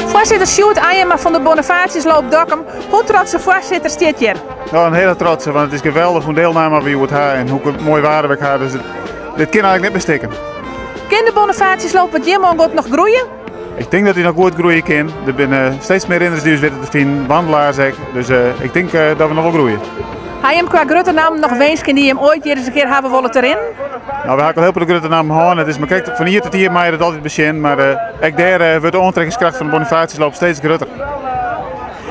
Foarsitter Sjoerd Eijema fan de Bonifatiusloop Dokkum, hoe trotse foarsitter stiet hjir? No, in hiele trotse, want it is geweldich hoe deelname we hjoed ha en hoe moai waar we ha. Dus dit kin eigentlik net mear stikken. Kin de Bonifatiusloop wat jim oangiet noch groeie? Ik tink dat hy noch goed groeie kin. Der binne steeds mear rinners dy't ús witte te finen, wandelaars ek. Dus ik tink dat we noch wol groeie. Ha jim kwa grutte nammen noch winsken dy't jim oait hjir ris in kear hawwe wolle te rinnen? No, we ha al hiel protte grutte nammen hân. It is mar krekt fan jier tot jier meie je dat altyd besjen, mar ek dêr wurdt de oantrekkingskracht fan de Bonifatiusloop steeds grutter.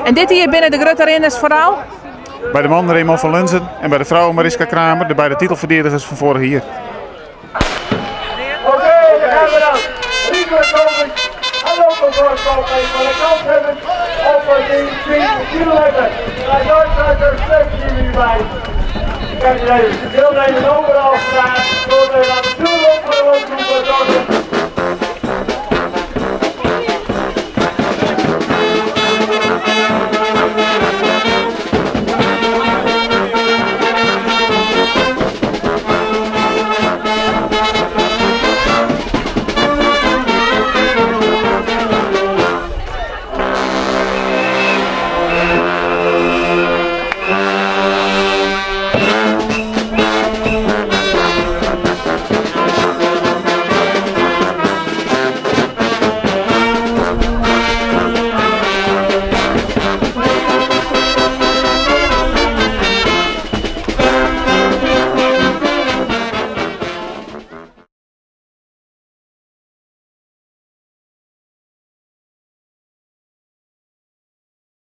En dit jier binne de grutte rinners foaral? By de mannen Raymond van Lunzen en by de frouwen Mariska Kramer, de beide titelferdigenikers fan foarich jier. Oké, daar gaan we dan. Rico Kovens en Loco Voorkoop van de kant hebben op die 20 kilometer. Naar Duitsland er steekt jullie bij. Kijk even, de deelnemers overal staan.